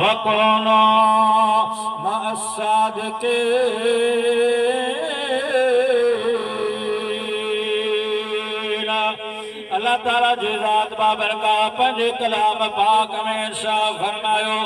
وڪونوا مع الصادقين. الله تعالي جي ذات بابرڪات پنهنجي ڪلام پاڪ ۾ ارشاد فرمايو،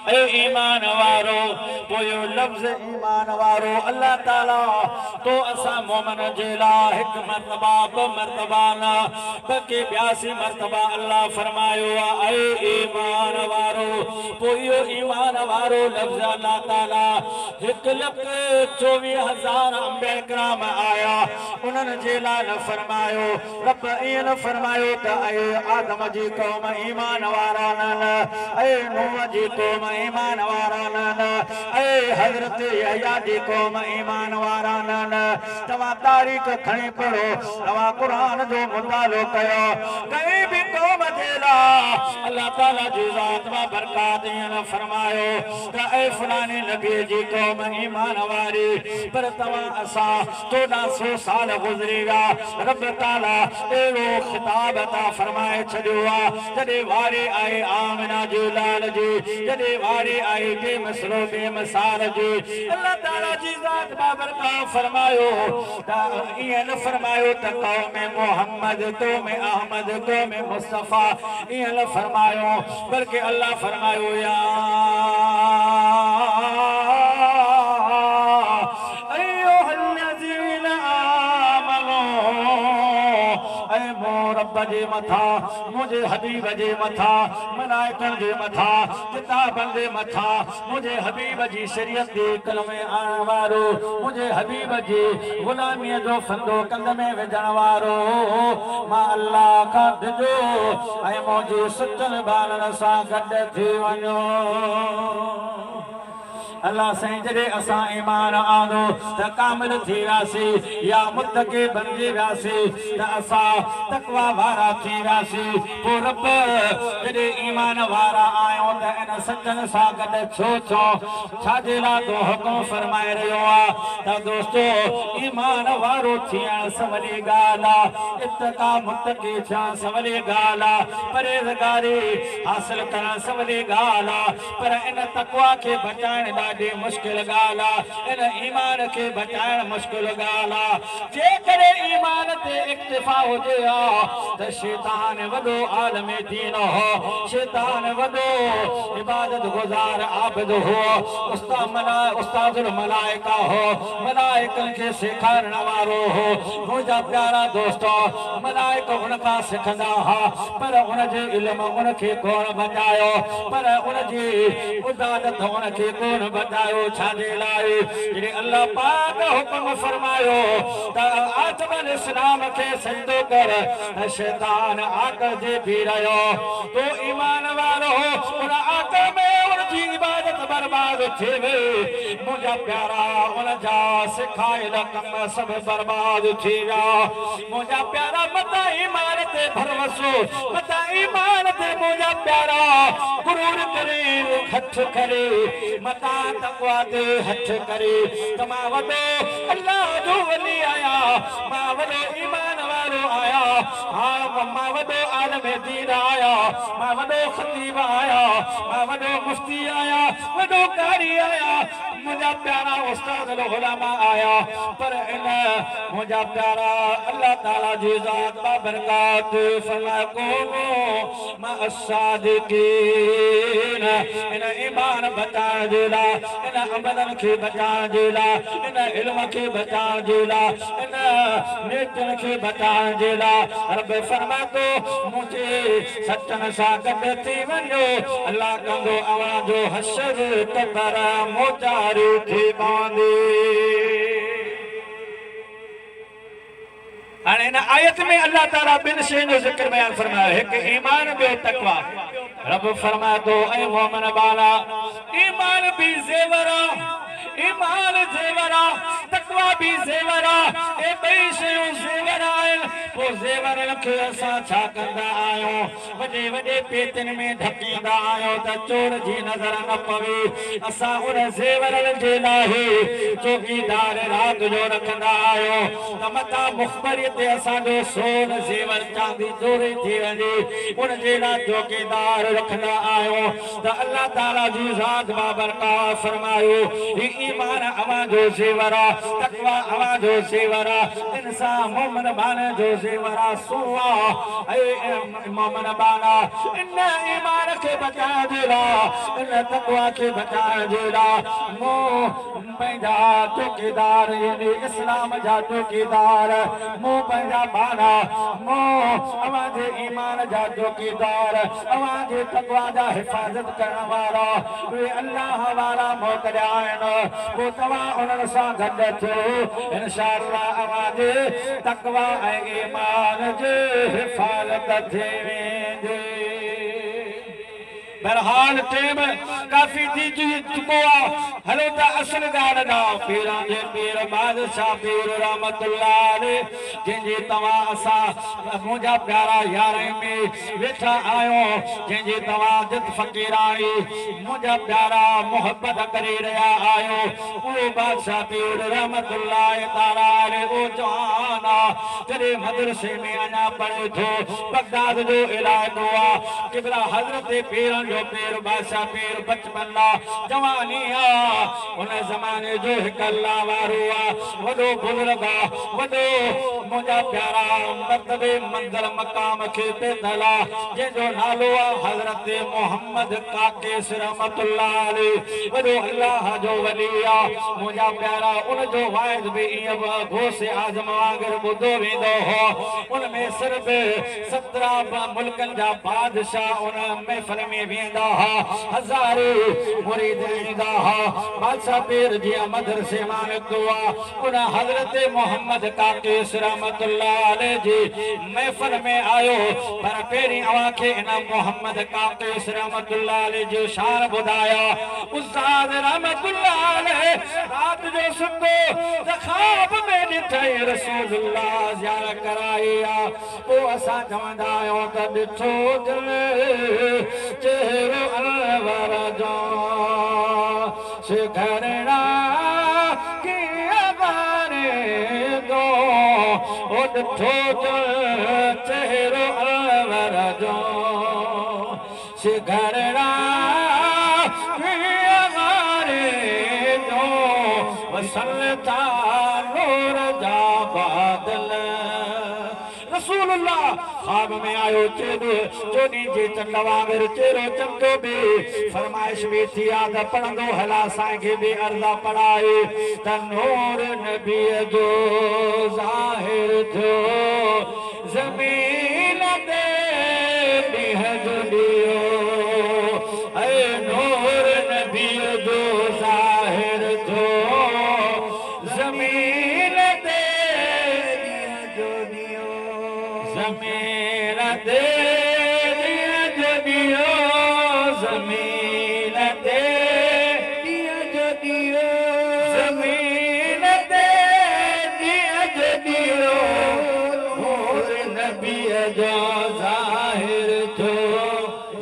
اي ايمان وارو. پوءِ اهو لفظ ايمان وارو الله تعالي تو اسان مومن جي لاءِ هڪ مرتبه، ٻه مرتبه نه، بلڪه 82 مرتبه الله فرمايو آهي، اي ايمان وارو. پوءِ اهو ايمان وارو لفظ الله تعالي 1,24,000 انبيا ڪرام آيا، انهن جي لاءِ نه فرمايو. رب ائين نه فرمايو ته اي آدم جي قوم ايمان وارا نه، نه اي نوح جي قوم ايمان وارا نه، نه اي حضرت يحيٰ جي قوم ايمان وارا نه. نه، توهان تاريخ کڻي پڙهو، توهان قرآن جو مطالعو ڪيو، ڪنهن به قوم جي لاءِ الله تعالي جي ذات بابرڪات ائين نه فرمايو ته اي فلاڻي نبي جي قوم ايمان واري. پر توهان اسان 1400 سال گذري ويا، رب تعالي اهڙو خطاب عطا فرمائي ڇڏيو آهي. جڏهن واري آئي آمنه جي لال جي، جڏهن واري آئي بي مسلو بي مثال جي، الله تعالي جي ذات بابرڪات فرمايو ته ائين نه فرمايو ته قوم محمد، قوم احمد، قوم مصطفيٰ، ائين نه فرمايو، بلڪه الله فرمايو، يا ايها الذين آمنوا، اي مون رب جي مٿان، منهنجي حبيب جي مٿان، ملائڪن جي مٿان، ڪتابن جي مٿان، منهنجي حبيب جي شريعت جي ڪلمي آڻڻ وارو، منهنجي حبيب جي غلاميءَ جو ڦندو ڪنڌ ۾ وجهڻ وارو، مان الله کان ڊڄو ۽ منهنجي سچن ٻارن سان گڏ ٿي وڃو. الله سائين، جڏهن اسان ايمان آندو ته ڪامل ٿي وياسين يا متقي بڻجي وياسين، ته اسان تقويٰ وارا ٿي وياسين. پوءِ رب، جڏهن ايمان وارا آهيون ته ان سچن سان گڏ ڇو ٿيو؟ ڇا جي لاءِ تون حڪم فرمائي رهيو آهي؟ ته دوستو، ايمان وارو ٿيڻ سولي ڳالهه آهي، اتقا متقي ٿيڻ سولي ڳالهه آهي، پرهيزگاري حاصل ڪرڻ سولي ڳالهه آهي، پر ان تقويٰ کي بچائڻ ڏاڍي مشڪل ڳالهه آهي، ان ايمان کي بچائڻ مشڪل ڳالهه آهي. جيڪڏهن ايمان تي اڪتفا هجي ها ته شيطان وڏو عالم دين هو، شيطان وڏو عبادت گذار عابد هو، استاد ملائڪا هو، ملائڪن کي سيکارڻ وارو هو. منهنجا پيارا دوستو، ملائڪ هن کان سکندا هئا، پر هن جي علم ان کي ڪونه بچايو، پر ان جي عبادت هن کي ڪونه بچايو. ڇا جي لاءِ؟ جڏهن الله پاڪ حڪم فرمايو ته آدم السلام کي سجدو ڪر، ته شيطان آڪڙجي بيهي رهيو. تو ايمان وارو هو، ان آڪڙ ۾ ان جي عبادت برباد ٿي وئي. منهنجا پيارا، ان جا سکايل ڪم سڀ برباد ٿي ويا. منهنجا پيارا، متان ايمان تي ڀروسو، متان ايمان تي منهنجا پيارا غرور ڪري هٿ ڪري، متان تقويٰ تي هٿ ڪري ته مان وڏو الله جو ولي آهيان، مان وڏو ايمان وارو آهيان، ها مان وڏو عالم دين آهيان، مان وڏو خطيب آهيان، مان وڏو مفتي آهيان، وڏو قاري آهيان، منهنجا پيارا استاد علما آهيان. پر ان منهنجا پيارا، الله تعالي جي ذات بابرڪات فرمايو، ڪونوا مع الصادقين. ان ايمان بچائڻ جي لاءِ، ان عملن کي بچائڻ جي لاءِ، ان علم کي بچائڻ جي لاءِ، ان نيڪين کي بچائڻ جي لاءِ رب فرمائي ٿو، منهنجي سچن سان گڏ ٿي وڃو. الله ڪندو اوهان جو حشر قبر موچاري ٿي پوندي. هاڻي هن آيت ۾ الله تعالي ٻن شين جو ذڪر بيان فرمايو، هڪ ايمان، ٻيو تقويٰ. رب فرمائي ٿو، اي مومن بالا، ايمان به زيور آهي. ايمان زيور آ، تقويٰ به زيور آ، اهي ٻئي شيون زيور آهن، پوء زيورن کي اسان ڇا ڪندا آهيون؟ وڏي وڏي پيتين ۾ ڍڪيندا آهيون ته چور جي نظر نه پوي. اسان ان زيورن جي لاء چوڪيدار رات جو رکندا آهيون ته متان مخبريء تي اسان جو سون زيور چاندي چوري ٿي وڃي، ان جي لاء چوڪيدار رکندا آهيون ته الله تعاليٰ جي ذات بابرڪات فرمايو، هي ايمان اوهان جو زيور آ، تقويٰ اوهان جو زيور آ، ان سان مومن ٻانهن جو زيور آ، سون آ. اي مومن ٻانها، ان ايمان کي بچائڻ جي لاء، ان تقويٰ کي بچائڻ جي لاء مون پنهنجا چوڪيدار يعني اسلام جا چوڪيدار، مون پنهنجا ٻانها، مون اوهان جي ايمان جا چوڪيدار، اوهان جي تقويٰ جا حفاظت ڪرڻ وارا، اهي الله وارا موڪليا آهن، پوء توهان انهن سان گڏ ٿيو، انشاء الله اوهان جي تقويٰ ۽ ايمان جي حفاظت ٿي ويندي. بهرحال ٽيم ڪافي ٿي چڪو آ، هلو ته اصل ڳالهه ڏانهن. پيران جي پير بادشاهه پير رحمت الله عليه، جنهن جي توهان اسان منهنجا پيارا يارهين ۾ ويٺا آهيو، جنهن جي توهان جت فقيراڻي منهنجا پيارا محبت ڪري رهيا آهيو، اهو بادشاهه پير رحمت الله تعاليٰ عليه اهو جوان آ، جڏهن مدرسي ۾ اڃا پڙهي ٿو، بغداد جو علائقو آ. قبلا حضرت پيرن جو پير بادشاهه پير بچپن آ، جواني آ، ان زماني جو هڪ الله وارو آ، وڏو بزرگ آ، وڏو منهنجا پيارا مرتبي منزل مقام کي پهتل آ، جنهن جو نالو آ حضرت محمد ڪاڪيس رحمت الله عليه، وڏو الله جو ولي آ منهنجا پيارا. ان جو واعظ به ائين غوث اعظم وانگر ٻڌو ويندو هو. ان ۾ صرف 17 ملڪن جا بادشاهه ان محفل ۾ ويندا ها، هزارين مريد ايندا ها. بادشاهه پير جي مدرسي مان نڪتو آ، ان حضرت محمد ڪاڪيس رحمت الله عليه جي محفل ۾ آيو. پر پهرين اوهان کي ان محمد ڪاڪيس رحمت الله عليه جو شان ٻڌايا. استاد رحمت الله عليه رات جو ستو ته خواب ۾ ڏٺئي رسول الله زيارت ڪرائي آ. پوءِ اسان چوندا آهيون ته ڏٺو دل چهرو انور جو سگهرڻا ڪيئن واريندو، او ڏٺو دل چهرو انور جو سگهرڻا ڪيئن واريندو، وسن ٿا نور جا بادل. رسول الله خواب ۾ آيو، چوڏهين جي چنڊ وانگر چهرو چمڪيو به. فرمائش به ٿي آ ته پڙهندو هلا، سائين کي به عرض پڙهائي ته نور نبيءَ جو ظاهر ٿيو زمين تي ڏينهن جو ڏيئو، ۽ نور نبيءَ جو ظاهر ٿيو زمين تي ڏينهن جو ڏيئو، زمين تي ڏينهن جو ڏيئو، زمين تي ڏينهن جو ڏيئو، زمين تي ڏينهن جو ڏيئو، نور نبيءَ جو ظاهر ٿيو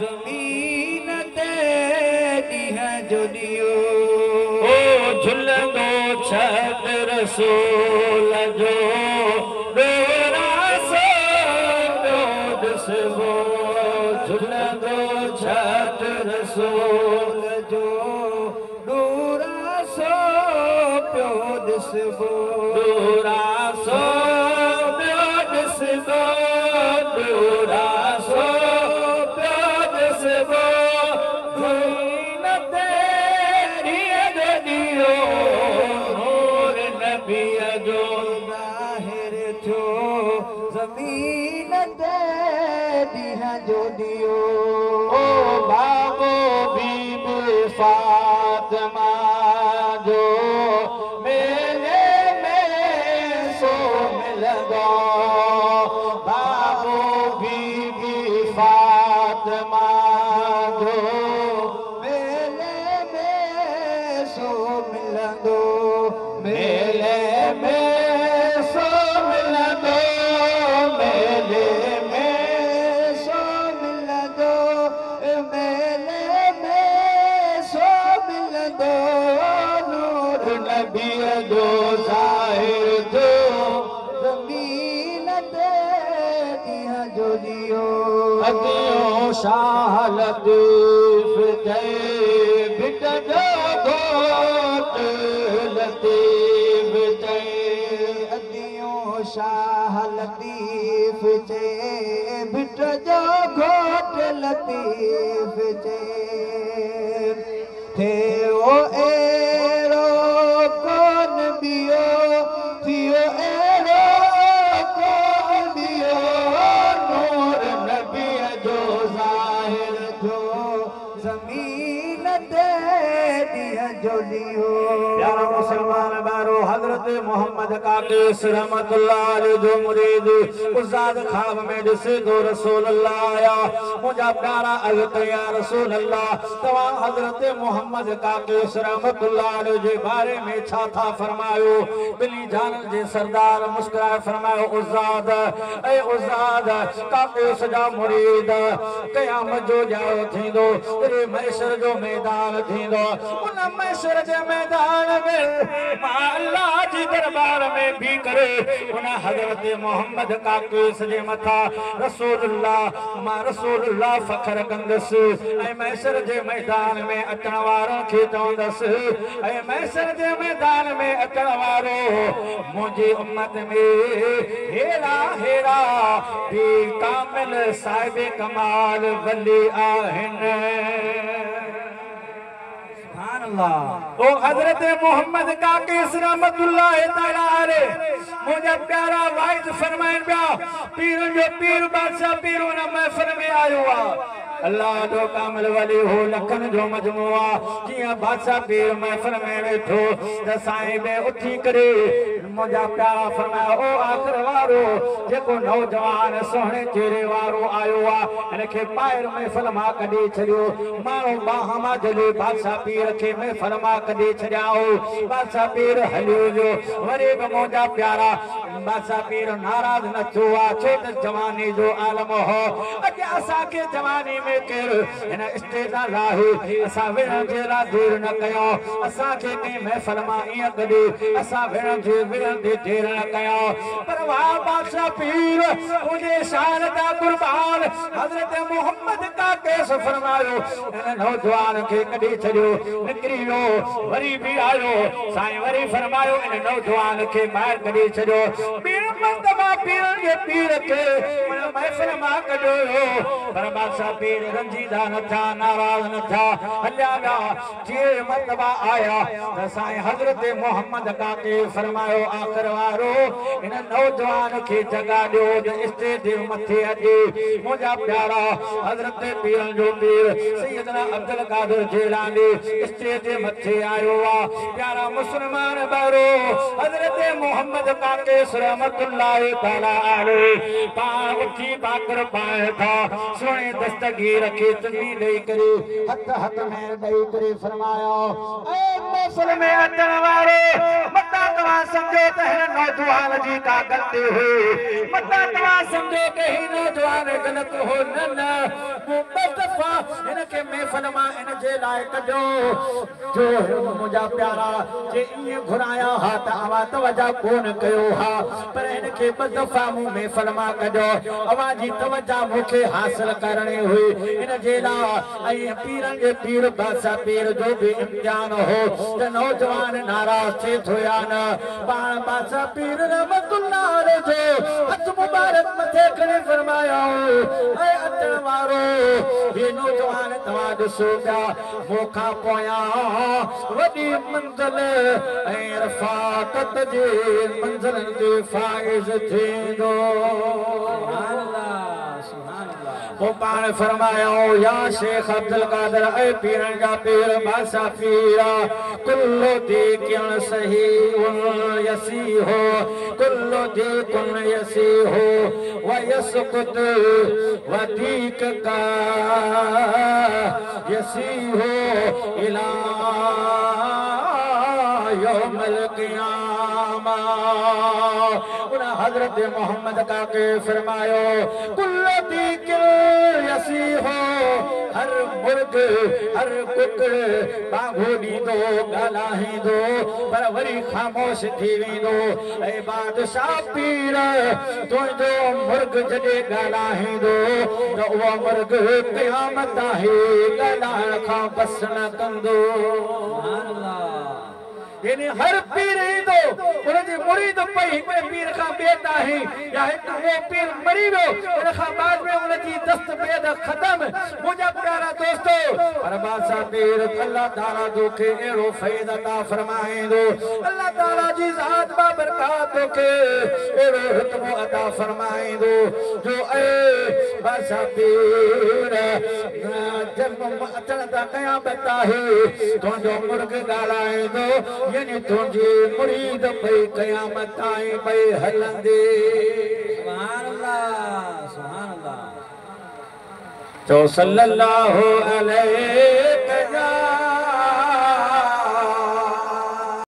زمين تي ڏينهن جو ڏيئو. او جهلندو ڇت رسول جو ڏورا سو پيو ڏسبو، جهلندو ڇت رسول جو ڏورا سو پيو ڏسبو، ڏورا سو پيو ڏسبو، ڏورا سو پيو ڏسبو، زمين تي ڏينهن جو ڏيئو، نور نبيءَ جو ظاهر ٿيو زمين تي ڏينهن جو ڏيئو. او بابو بيبي فاطمه جو ميلي ۾ سو ملندو، بابو بيبي فاطمه جو ميلي ۾ سو ملندو. अदियो शाह लतीफ़ चए भिट जो घोट लतीफ़ चए। अदियो शाह लतीफ़ चए भिट जो घोट लतीफ़ चए। थियो अहिड़ो कोन ॿियो, थियो अहिड़ो कोन ॿियो, नूर नबीअ जो ज़ाहिर थियो ज़मीन ते ॾींहं जो ॾींहुं। प्यारा मुसलमान ॿारो, हज़रत मोहम्मद काकेस रहमतुल्लाह अलैह जो मुरीद उज़ाद ख़्वाब में ॾिसे थो रसूल अल्लाह आया। मुंहिंजा प्यारा अर्ज़ कया रसूल अल्लाह, तव्हां हज़रत मोहम्मद काकेस रहमतुल्लाह अलैह जे बारे में छा था फरमायो? ॿिन्ही जाननि जे सरदार मुस्कुराए फरमायो, उज़ाद ऐ उज़ाद काकेस जा मुरीद, क़यामत जो ॾियारो थींदो, जॾहिं महशर जो मैदान थींदो, उन महशर जे मैदान में मां अल्लाह जी दरबार में बी करे उन हज़रत मोहम्मद काकेस जे मथां रसूलुल्लाह मां रसूलुल्लाह फ़ख़र कंदुसि ऐं महशर जे मैदान में अचण वारनि खे चवंदुसि, ऐं महशर जे मैदान में अचण वारो मुंहिंजी उम्मत में हेड़ा हेड़ा बि कामिल साहिब कमाल वली आहिनि। ओ हज़रत मोहम्मद काकेस रहमतुल्लाह तआला अलैह मुंहिंजा प्यारा वाइज़ फरमाइनि पिया, पीरनि जो पीर बादशाह पीर उन महफ़िल में आयो आहे। अल्लाह जो कामिल वली हो, लखनि जो मजमू आहे। जीअं बादशाह पीर महफ़िल में वेठो त साईं बि उथी करे मुंहिंजा प्यारा फरमायो, ओ आख़िर वारो जेको नौजवान सुहिणे चेहरे वारो आयो आहे, हिनखे ॿाहिरि महफ़िल मां कढी छॾियो। माण्हू बाह मां जले बादशाह पीर खे महफ़िल मां कढी छॾियाऊं। बादशाह पीर हलियो वियो। वरी बि मुंहिंजा प्यारा बादशाह पीर नाराज़ न थियो आहे, छो त जवानी जो आलम हो। अॼु असांखे जवानी में केरु हिन स्टेज तां लाहे असां विढ़ण जे लाइ देरि न कयूं, असांखे कंहिं महफ़िल मां ईअं कढी असां विढ़ण ते देरि न कयूं। पर वाह बादशाह पीर, मुंहिंजे शान तां कुर्बान। हज़रत मोहम्मद काकेस फरमायो, हिन नौजवान खे कढी छॾियो, निकिरी वियो, वरी बि आयो। साईं वरी फरमायो, इन नौजवान खे ॿाहिरि कढी छॾियो। ॿीण मर्तबा पीरनि जे पीर खे हुन महफ़िल मां कढियो वियो। पर बादशाह पीर रंजीदा न थिया, नाराज़ न थिया, हलिया विया। टे मर्तबा आया त साईं हज़रत मोहम्मद काके फरमायो, आख़िर वारो हिन नौजवान खे जॻह ॾियो त स्टेज जे मथे अचे। मुंहिंजा प्यारा हज़रत पीरनि जो पीर सैयदना अब्दुल क़ादिर जिलानी स्टेज जे मथे आयो आहे। प्यारा मुसलमान ॿारो, हज़रत मोहम्मद काकेस रहमतुल्लाह तआला अलैह पाण उथी भाकर पाए था, सुहिणे दस्तगीर खे चुम्मी ॾेई करे हथ हथ में ॾेई करे फरमायो, ऐ महफ़िल में अचण वारो, मतां तव्हां सम्झो त हिन नौजवान जी का ग़लती हुई, मतां तव्हां सम्झो त ही नौजवान ग़लति हो। न न, मूं ॿ दफ़ा हिनखे महफ़िल मां इन जे लाइ कढियो जो मुंहिंजा प्यारा जे ईअं घुराया हा त अव्हां तवजो कोन कयो हा, पर हिनखे ॿ दफ़ा मूं महफ़िल मां कढियो, अव्हां जी तवजो मूंखे हासिल करणी हुई। इन जे लाइ ऐं पीरनि जे पीर बादशाह पीर जो बि इम्तिहान हो त नौजवान नाराज़ थिए थो या न। पाण बादशाह पीर रहमतुल्लाह अलैह जो हथ मुबारक मथे खणी फरमायो, ऐ अचण वारो हे नौजवान तव्हां ॾिसो पिया मूंखां पोयां वॾी मंज़िल ऐं रफ़ाक़त जे मंज़िलनि ते फ़ाइज़ थींदो। पोइ पाण फरमायो, या शेख अब्दुल क़ादिर, ऐ पीरनि जा पीर बादशाह पीर, कुल्लो दीकिन सही यसीहो, कुल्लो दीकुन यसीहो व यसकुत व दीक का यसीहो इला यौमल क़ियामा। उन हज़रत मोहम्मद काके फरमायो, कुल्लो दीकिन यसीहो, هر مرغ، هر ڪڪڙ ٻانگو ڏيندو، ڳالهائيندو، پر وري خاموش ٿي ويندو. اي بادشاهه پير، تنهنجو مرغ جڏهن ڳالهائيندو ته اهو مرغ قيامت آهي، ڳالهائڻ کان بس نه ڪندو. سبحان الله. يعني هر پير ايندو، ان جي مريد پئي هڪڙي پير کان ٻئي تائين، يا هڪ اهو پير مري ويو، ان کان بعد ۾ ان جي دست بيد ختم. منهنجا پيارا دوستو، پر بادشاهه پير الله تعاليٰ توکي اهڙو فيض عطا فرمائيندو، الله تعاليٰ جي ذات بابرڪات توکي اهڙو رتبو عطا فرمائيندو جو اي بادشاهه پير، جنم اچڻ ته قيامت آهي، تنهنجو مرغ ڳالهائيندو، يعني تنهنجي مريد پئي قيامت تائين پئي هلندي. سبحان الله، سبحان الله. چئو صلي الله عليه.